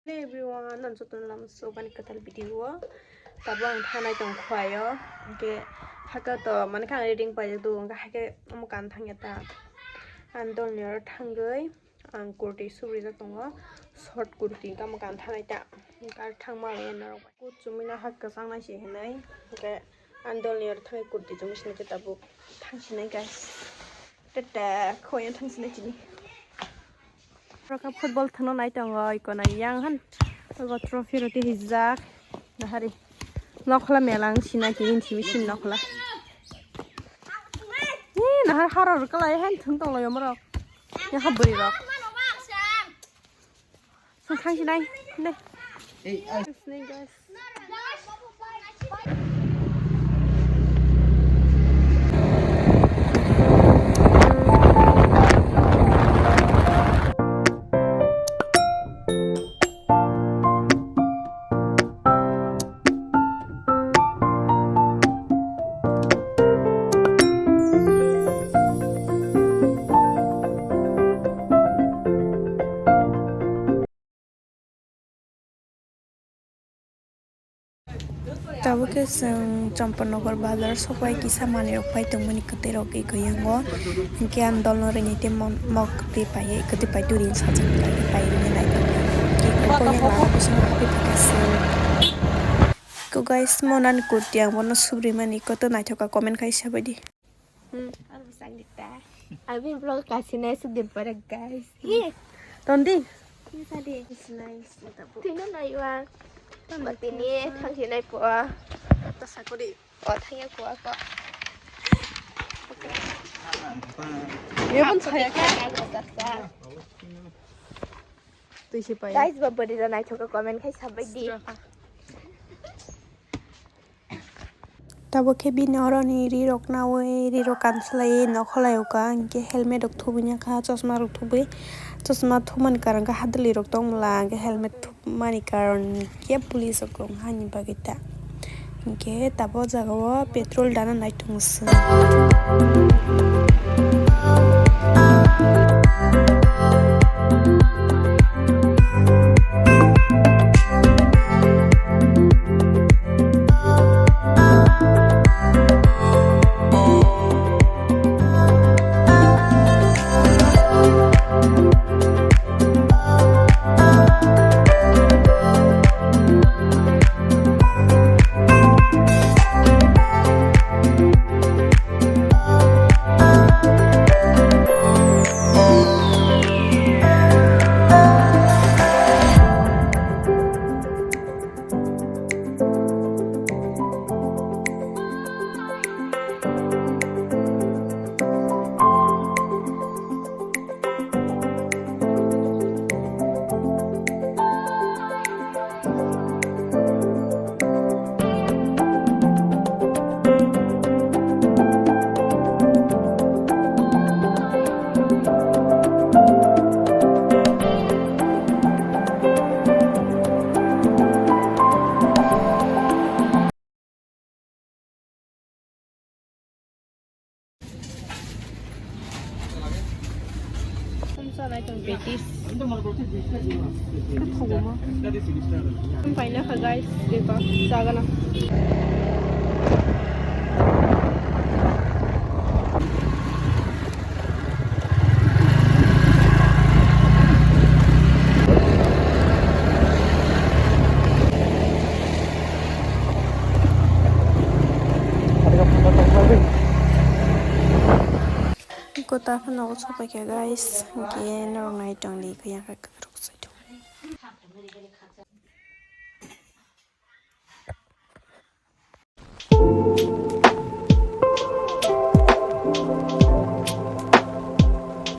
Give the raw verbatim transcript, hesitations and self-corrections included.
Hey everyone, ang jotono lam so bani kwtal video o. Tabuk ang thanai tong khuaio. Hwnkhe hakhe to mane khe ang reading paijak do, hwnkhe hakhe omo kan thangya ta. Ang dolni oro thangwi ang kurti subrijak tongo, short kurti, hwnkhe omo kan thanai ta. Hwnkhe ar thangma bai norok bai. Kut chumui no hak kwchang nai se hinwi. Hwnkhe ang dolni oro thangwi kurti chumui sinai khe tabuk thangsinai guys. Tete khoya thangsinai chini. Rokha football thwngno nai tongo, iko nai yang han. Ogo trophy roti hijak. Nahari. Nokhola melang sina ki inchi misin nokhola. Ni nahar haro rwkla han thung tonglo yomorok. Ya ha bwrwi rok. Thang sinai. Ne. Ei, ai. Sinai guys. Tabuk khe chwng Champaknagar bazar sopai kisa manwi rok pai tongmani kwtwi rok eko yango. Hwnkhe ang dolno rini tei mok kwtwi paiwi kwtwi pai twi rini sajak pai pai rini naitokha. Kok yang lama bising happy phaikha chwng. Ko guys, mo nani kurti ang bono subri mani koto naithoka comment khai sabaidi. Hmm, ano bwsang dita. Abini vlog kasinai suk din para guys. Ye. Tondi. Ye sadi. It's nice. Tino naiwa. Batini thangsinai po. Ta sakori. O thangya ko ako. Ye pun saya ka. Tui si pai. Guys, babari da naithoka comment khai sabaidi. Tabuk khe bini oroni rirok naui, rirok kansalai nokholai o ka, hwnkhe helmet rok thubui ya kha, chosma rok thubui, chosma thumani karon khe hadwlwi rok tongmwla, hwnkhe helmet thubmani karon khe police rok wng hani bagwi ta. Hwnkhe tabuk o jaga o petrol dana naithok se. Paina kha guys, eko jagana. Kota phano nogo sopai kha guys, hwnkhe norok nai tongdi khe yang kha kwrwk se.